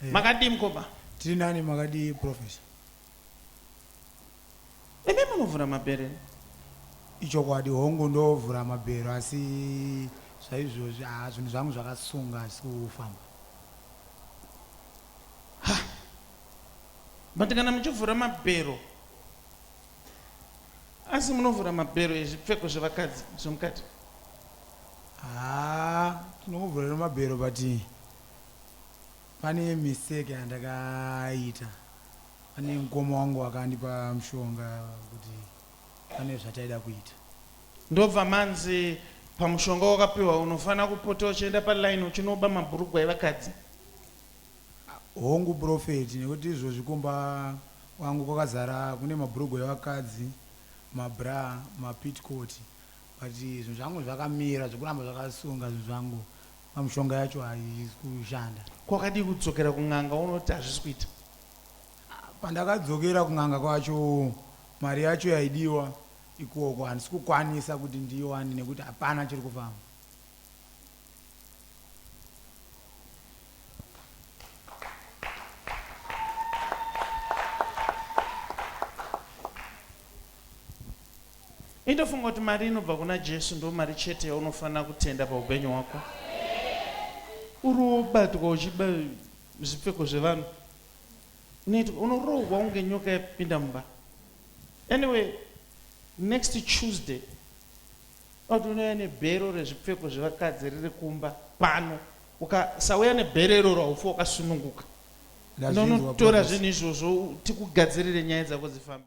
Eh. Makadii mukoma? Tiri nani makadii professor? Imi munovhura mabhero here? Ichokwadi hongu ndovhura mabhero asi zvaizvozvi haa zvinhu zvangu zvakasunga hazvisi kufamba. Ha. But kana muchivhura mabhero asi munovhura mabhero ezvipfeko zvevakadzi zvemukati? Haa tinongovhura mabhero but Pane mistake yandakaita pane mukoma wangu akandipa mushonga kuti pane zvataida kuita. Ndobva manzi pamushonga wakapiwa unofanira kupota uchienda paline uchinoba mabhurugwa evakadzi. Hongu prophet nekuti izvozvi kumba kwangu kwakazara kune mabhurugwa evakadzi, mabra, mapitcoat but zvinhu zvangu zvakamira zvekuramba zvakasunga zvinhu zvangu. Pamushonga yacho haisi kushanda. Ko wakadii kudzokera kun'anga unoti hazvisi kuita. Pandakadzokera kun'anga kwacho mari yacho yaidiwa ikoko handisi kukwanisa kuti ndiiwane nekuti hapana chiri kufamba. Indofunga kuti mari inobva kuna Jesu ndo mari chete yaunofanira kutenda paupenyu hwako. Uri wobatwa uchiba zvipfeko zvevanhu. Unoitwa unorohwa unge nyoka yapinda mumba. Anyway, next Tuesday kuti unouya nebhero rezvipfeko zvevakadzi riri kumba pano. Ukasauya nebhero iroro haufi wakasununguka. Ndazvinzwa Unonotora Prophet. zvinhu izvozvo tikugadzirire nyaya dzako dzifambe.